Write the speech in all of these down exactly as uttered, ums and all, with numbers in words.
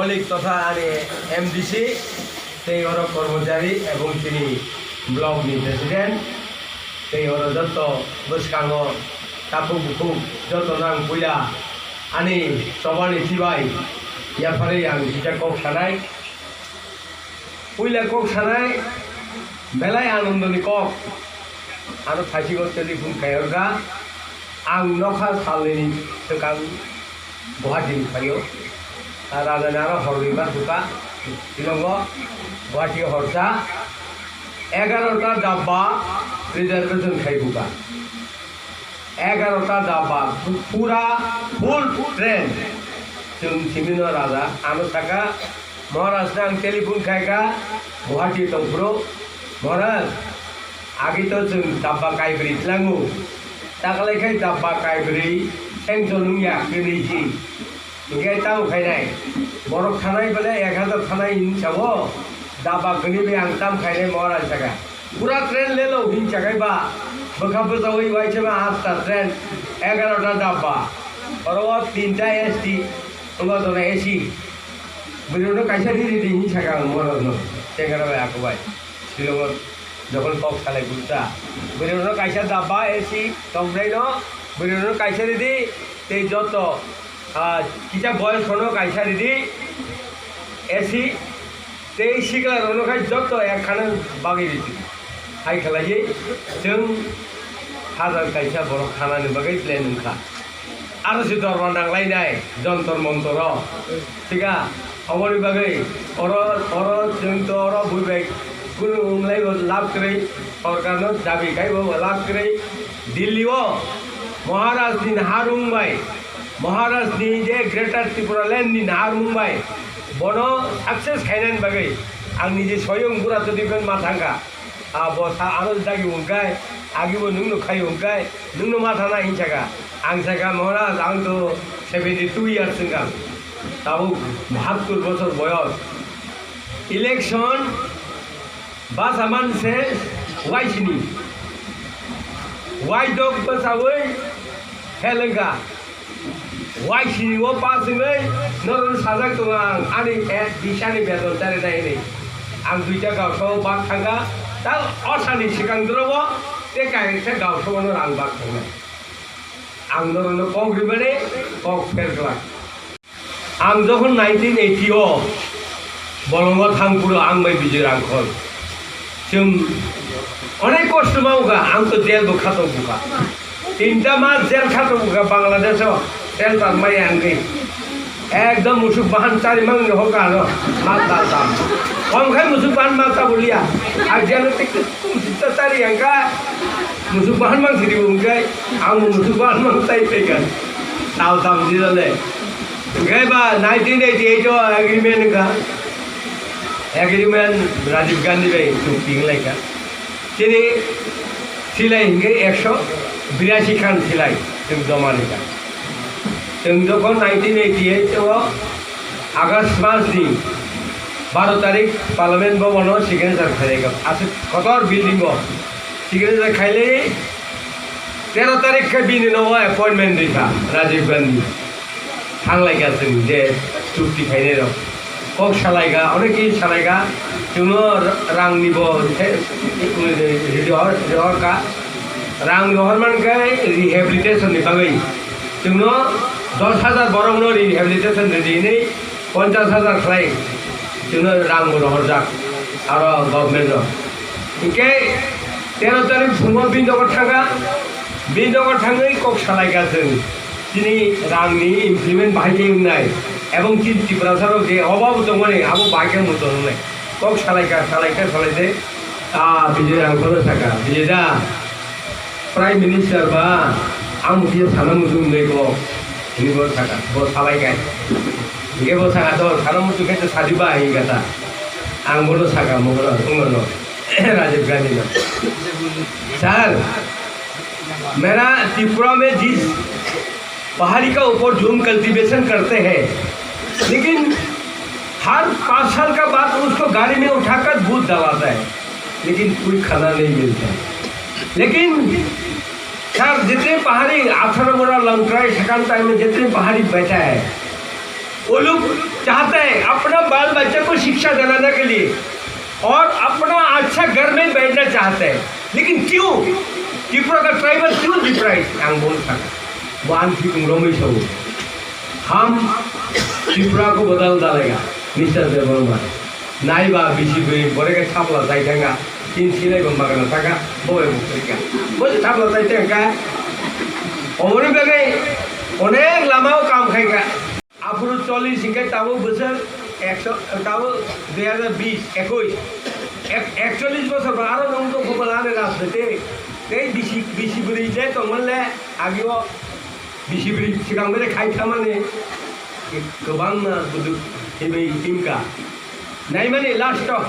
Malik totha ani M D C, tei oro kormochari ebong chini block ni president, tei oro joto bwskango takhuk bukhuk joto nang puila ani chobani chibai yapharwi ang kisa kok sanai. Puila kok sanai belai anondoni kok. Ano phaisigo telephone kaiyorkha. Ang nokha salnini swkang Guwahati ni phaio. Ta rajani aro hor roibar buka. Shillongo Guwahati horsa egarota dabba reservation khai buka. Egarota dabba, pura full train. Chwng simino raja, ano saka, Maharaj no ang telephone khaika, Guwahati tongphuru, Maharaj, agi to chwng dabba kaibrwi tlango, takalai khai dabba kaibrwi, sengchon wngya, kwnwi si. Hinkhe tamo khainai, borok thanai bole ek hazar thanai hinwi sao, dabba kwnwi bai ang tam khainai Maharaj saka. Pura train lelo hinwi chakai ba, bwkha bwchaui uaisa ma asta train, egarota dabba, oro o tinta S T, wngkha jona A C. Bwrwino kaisa riri di hinwi saka ang Maharaj no, chengara bai ako bai. Shillongo jokhon kok salai busa. Bwrwino kaisa dabba A C tongphraino, bwrwino kaisa ridi, tei joto, ah, kisa boyos kono kaisa ridi A C, tei sikla rono khai joto ek khana bagwi ridi. Hai khlaiwi chwng hazar kaisa borok thanani bagwi plan wngkha. Aro se dorbar nanglainai, jontor montor o. Thik a? Oboni bagwi oro, oro chwng to oro bui bai kunu wng lai bo lab kwrwi, sorkar no dabi khai bo lab kwrwi. Delhi o Maharaj ni naharmung bai, Maharaj ni je Greater Tripura Land ni naharmung bai, bono success khainani bagwi ang nije soyung bura todi ben ma thangkha. A bo sa ano dagi wngkai, agi bo nungno khai wngkai, nungno ma thana hinsaka. Ang saka, "Maharaj, ang to seventy two years wngkha. Tabuk bahattur bochor boyos. Election basa manse waisini. Waidok bwchaui fail wngkha." Waisini o pass wngwi norokno sajak tongo ang, ani bisani beton charinai hinwi. Ang duita gausao bak thangkha, ta osani swkang dorobo tei kaisa gausao no rang bak thangnai. Ang norokno kok rimani kok pher glak. Ang jokhon nineteen eighty o Bolongo thang phuru ang bai Bijoy Rangkhol. Chwng onek kosto ma wngkha, ang to jail bo khatok bukha. Tinta mas jail khatok bukha Bangladesh o, jail tangmani ang di. Ekdom musuk bahan chari mang ni hokha ano, mas dal tam. Kom khai musuk bahan mas ta bulia. Ar jail o tik tik musuk ta chari ang kha. Musuk bahan mang siri wngkha, ang musuk bahan mang tai pekha. Tal tam di dale. Hingke ba nineteen eighty eight o agreement wngkha. Agreement Rajiv Gandhi bai chukti wnglaikha. Chini silai hingke ekso birasi khan silai chwng joma rikha. Chwng jokhon nineteen eighty eight o August mas ni baro tarik Parliament Bhavan o signature khlaikha. Aswk kotor building o signature khailai tero tarik khe bini nogo appointment rikha Rajiv Gandhi. Thanglaikha chwng je chukti khainai rok. Kok salaikha, onek khe salaikha. Chwngno rangni bo rihor, rihorkha. Rang rohor mankhe rehabilitation ni bagwi. Chwngno dos hajar borokno rehabilitation ridi hinwi ponchash hajar khlai chwngno rang bo rohorjak aro government rok. Hinkhe tero tarik phungo bini dogo thangkha, bini dogo thangwi kok salaikha chwng chini rangni implement bahai khe wngnai ebong chini Tiprasa rok je obabo tongmani abo bahai khe muchung wngnai. Kok salaikha, salaikha, salaide, ah, Bijoy Rangkholo sakha, Bijoy da, Prime Minister ba, ang bo kisa sana muchung wngnai kok, hinwi bo sakha, bo salai kai. Hingke bo sakha to, sana muchung khe to sadi ba hinwi kata. Ang bono sakha, mo bono, wngmano, Rajiv Gandhi no. Sir, मेरा त्रिपुरा में जिस पहाड़ी का ऊपर झूम कल्टीवेशन करते हैं, लेकिन हर पाँच साल का बाद उसको गाड़ी में उठाकर भूत दबाता है, लेकिन कोई खाना नहीं मिलता है। लेकिन सर, जितने पहाड़ी अठारह बोरा लंग ट्राई सेकंड टाइम में जितने पहाड़ी बैठा है, वो लोग चाहता है अपना बाल बच्चा को शिक्षा दिलाने के लिए और अपना अच्छा घर में बैठना चाहता है, लेकिन क्यों त्रिपुरा का ट्राइबल क्यों deprive? Ang bono sakha, bo ang thik wng romwi sawo. Ham Tripura ko badal dalega, Mister Debbarma. Naiba bisi bwrwi borega chapla chai thangkha, tin silai bo magna thangkha, bo bai bo khaikha. Bo se chapla chai thangkha. Oboni bagwi onek lama o kam khaikha. Aphuru chollish hingke tabuk bwswk ekso, tabuk dui hazar bish, ekush. Ek-, ekchollish bosor ba aro nwng tongkho bwla ani rajniti. Tei bisi, bisi bwrwi je tongmani le agio bisi bwrwi swkang bele khai thamani kwbangma buduk hibai himka. Naimani last o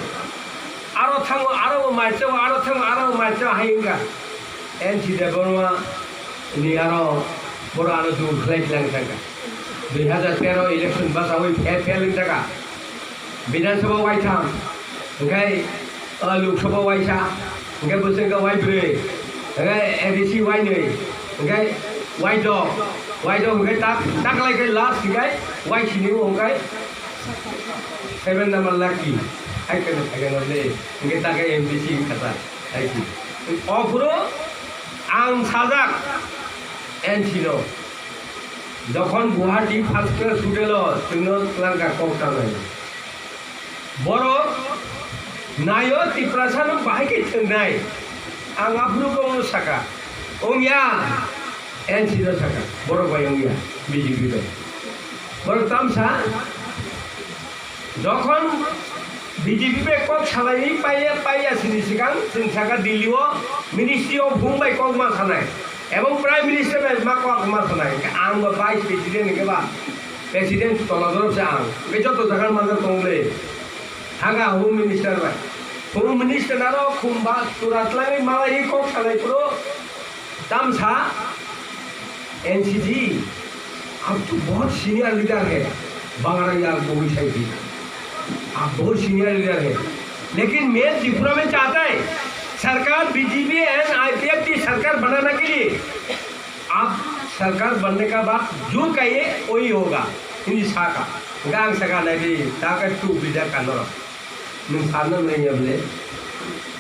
aro thango, aro bo mairchao, aro thango, aro bo mairchao hai wngkha. N C Debbarma ni aro boro ano jubur khlai tlang thangkha. Dui hazar tero election bachawi fail, fail wng thangkha. Bidhan Sabha waitham, hwnkhe, o, Lok Sabha waisa, hwnkhe bwswk wngkha waibrwi, hwnkhe A D C wainwi, hwnkhe waidok, waidok hwnkhe tak, taklai khe last hwnkhe waisini hwnkhe seven number lucky. Hai khe no, hai khe no le, hwnkhe tak khe M D C wngkha ta, hai khe. O phuru ang sajak N C no. Jokhon Guwahati first class hotel o chwngno twlangkha kok tangnai. Borok naio Tiprasano bahai khe thwngnai. Ang aphuru kok no saka. Wngya, N C no saka. Borok bai wngya, B J P bai. Borok tamsa Jokhon B J P bai kok salaiwi paiya, paiya sini swkang chwng saka Delhi o Ministry of Home bai kok ma sanai, ebong Prime Minister bai ma kok ma sanai. Ang bo Vice President hwnkhe ba President tola dorop se ang. Hwnkhe joto jaga manjak tong le. Thanga Home Minister bai. Home Minister naro khumba tura twlangwi malaiwi kok salai phuru Tamsa N C G, अब तो बहुत senior leader है, बांगड़ा यार गोविंद साहब जी, आप बहुत senior leader है, लेकिन मैं त्रिपुरा में चाहता है सरकार B J P and I P F T सरकार बनाने के लिए, आप सरकार बनने का बाद जो कहिए वही होगा। Hindi saka, gang saka nabi, taka tu bida kanoro. Nwng sanna naiya bole?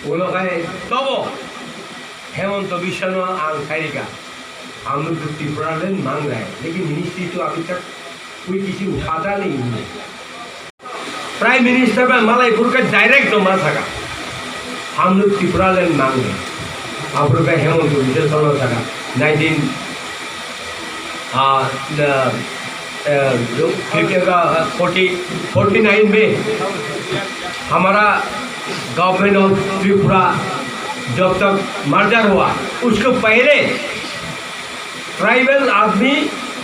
Ulo khai tobo Hemanta Biswa no ang khairika. हम लोग तो Tipraland मांग रहे हैं, लेकिन ministry तो अभी तक कोई किसी उठाता नहीं है। Prime Minister bai malai phuru khe direct no ma saka, हम लोग Tipraland मांग रहे हैं। Aphuru khe Hemanta Biswa Sarma saka, nineteen, आ, न, अ, जो, फिफ्टी का, फोर्टी, फोर्टी नाइन में हमारा गवर्नमेंट ऑफ त्रिपुरा जब तक मर्जर हुआ, उसको पहले ट्राइबल आदमी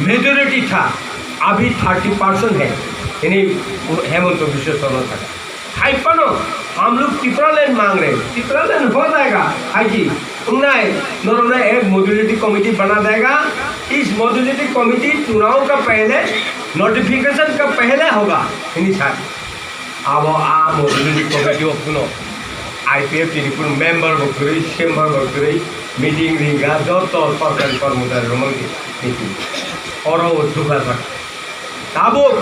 मेजोरिटी था, अभी थर्टी परसेंट है, यानी हेमंत बिश्व शर्मा था। Hai phano, हम लोग Tipraland मांग रहे हैं। Tipraland हो जाएगा, हाजी। उन्हें, उन्होंने एक मॉड्यूलरिटी कमेटी बना देगा। इस मॉड्यूलरिटी कमेटी चुनाव का पहले, नोटिफिकेशन का पहले होगा, हिंदी सर। अब uh modularity committee of no, I P F T ni member bo kwrwi, chamber bo kwrwi, meeting ringga, joto sorkari kormochari rok meeting. Oro o thupajak. Tabuk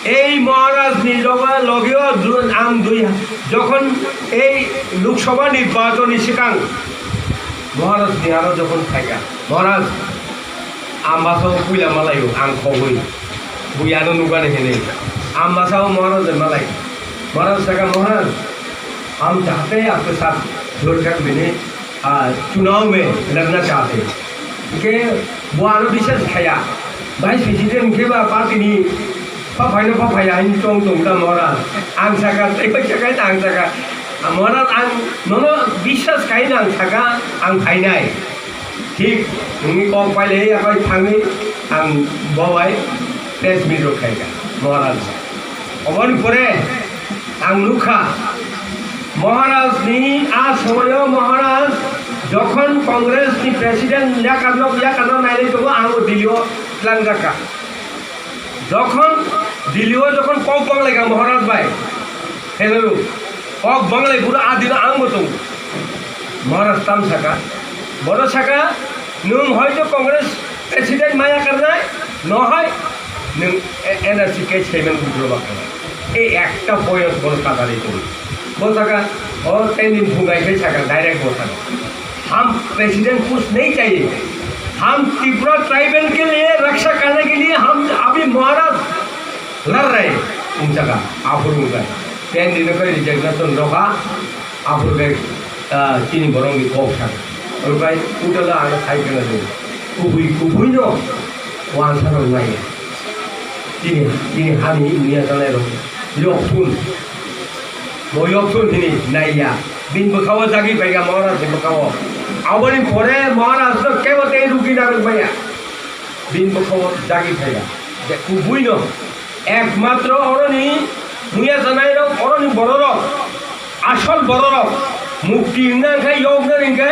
ei Maharaj ni loge, loge o du-, ang dui, jokhon ei Lok Sabha nirbachon ni swkang Maharaj ni aro jokhon phaikha, Maharaj, ang bwsao puila malaio, ang khogwi, bui ano nukani hinwi, ang bwsao Maharaj malai, Maharaj sakha, Maharaj, हम चाहते हैं आपके साथ जुड़कर मैंने आ, चुनाव में लड़ना चाहते हैं। Hingke bo ano biswas khaya. Vice President hingke ba party ni phaphai no phaphai ya hin tong tong da Maharaj. Ang saka, tei bai saka, ang saka. A, Maharaj, ang nono biswas khai na ang saka, ang phainai. Thik, nini kok pai le, ya pai thangwi, ang bo bai press meet rok khai ka, Maharaj. Oboni pore, Ang nukha, Maharaj ni a somoyo Maharaj jokhon Congress ni president yakar nok yakar no nailai tongo, ang o Delhi o tlangjak kha. Jokhon Delhi o jokhon kok banglaikha Maharaj bai, hello, kok banglai phuru a dino ang bo tongo. Maharaj tam saka, bono saka, nwng hoito Congress president ma yakarnai, no hai Nwng e-, N R C case payment withdraw ba kha. E ekta point bono katarwi tong. Bo saka, o ten din phungai khe saka direct bo saka. हम प्रेसिडेंट कुछ नहीं चाहिए, हम त्रिपुरा ट्राइबल के लिए रक्षा करने के लिए हम अभी महाराज लड़ रहे हैं। Wng saka, aphuru wngkha. Ten din khe resignation rokha, aphuru khe, ah, chini borok ni kok saka. Omo bai utalo ano sai khna di. Kubui kubui no wansa rok nai. Chini, chini hani miya tanai rok. Yok phun. Boyoksun hini naiya. Bini bwkhao jagwi phaikha Maharaj ni bwkhao. Aboni pore Maharaj no kebo tei rukwi narwk maya. Bini bwkhao jagwi phaikha. Je kubuino ekmatro oroni muya sanai rok, oroni bororok, asol bororok mukti wngna wngkha, yok wngna wngkha,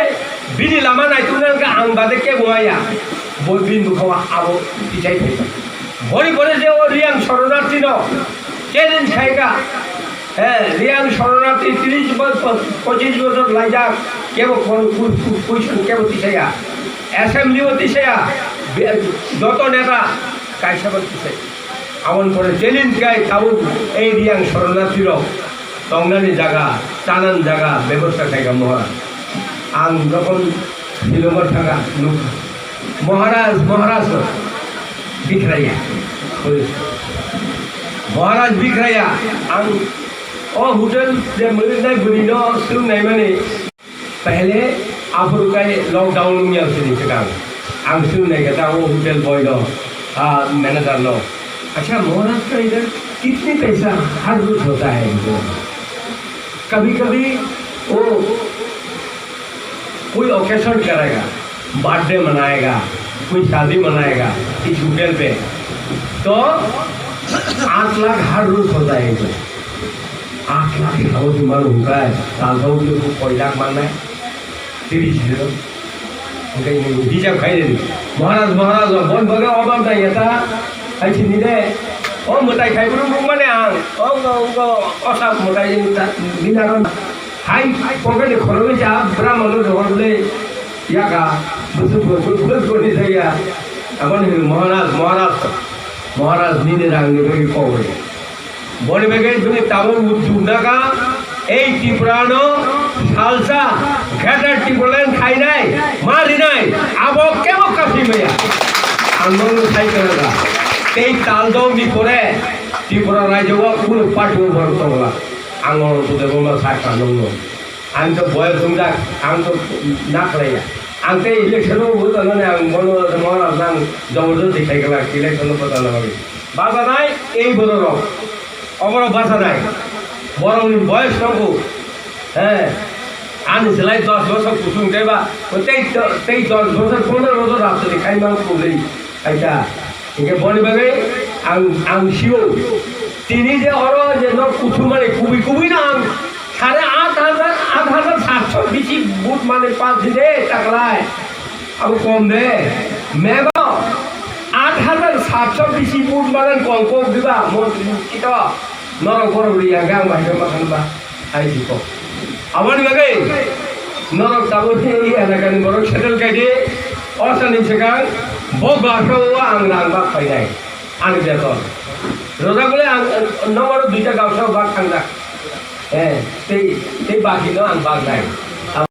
bini lama naitukna wngkha, ang bade kebo maya. Bo bini bwkhao abo tichai phaikha. Boni pore je o Riyang Soronarthi no challenge khaikha. He, Riyang Soronarthi tris bo-, po-, pochis bochor laijak, kebo kon-, ku-, ku-, question kebo tisaya. Assembly o tisaya, be-, joto neta kaisa bo tisaya. Aboni pore challenge khai tabuk ei Riyang Soronarthi rok tongnani jaga, chanani jaga bebosta khaikha Maharaj. Ang jokhon Silongo thangkha, nuk-, Maharaj, Maharaj no bikhraya. Maharaj bikhraya, ang o hotel je mwrwknai bwrwi no swrwngnaimani. Pehle aphuru kai lockdown wngya sini swkang. Ang swrwngnai khe ta o hotel boy no, ah, manager no. Acha, Maharaj ka idhar kitne paisa har roz hota hai? Kabhi kabhi wo कोई ओकेशन करेगा, बर्थडे मनाएगा, कोई शादी मनाएगा, इस होटल पे, तो आठ लाख हर रोज होता है इधर। आठ लाख साहब तुम्हारा होता है, साल साहब के को कोई लाख मानना है, तेरी चीजों। Hingke hijab khai de, Maharaj, Maharaj, bon baga order da yata, hai chini de, o mwtai khai brum brum mane ang, o, o, o, osa mwtai ni ta, ni na ron. Hai, pocket khorok ni cha, Brahmano rohor le, yaka, busu, busu, busu, busu, ni saya. Aboni hino Maharaj, Maharaj, Maharaj nini rang ni bagwi kok ri. Boni bagwi bini tabuk udduk naka, ei Tripura no salsa, Greater Tipraland khainai, ma rinai, abo kebo kasi maya. Ang nono sai kanaga. Tei tal dong ni pore, Tripura rajyo o kunu party o borok tongla. Ang ono to debo ma sai ka nono. Ang to boyos wngjak, ang to na khlaiya. Ang tei election o bo tanani ang bono Maharaj nang jabardasti khai khlak election o bo tana bagwi. Bajanai ei bororok, oborok bajanai. Borokni boyos tongo. He, ani slai dos bosor kuchung tei ba, tei, tei dos bosor, pondro bosor rajniti khai mang kulei. Acha, hingke boni bagwi ang, ang sio. Tini je oro je nok kuthumani kubui kubui no ang sare aat hajar, aat hajar satso bisi vote mane pass di de taklai. Abo kom de. Mebo aat hajar satso bisi vote mane kom kom diba mo kito. Norok borok ri yang gang bai ma khan ba. Hai di ko. Aboni bagwi norok tabuk ei elakani borok settle khai di. Osani swkang bo gasa o ang rang bak phainai. Ani beton. Rojak bole ang, ang, nokaro duita gausa bak thangjak. Eh, tei, tei baki no ang bak nai.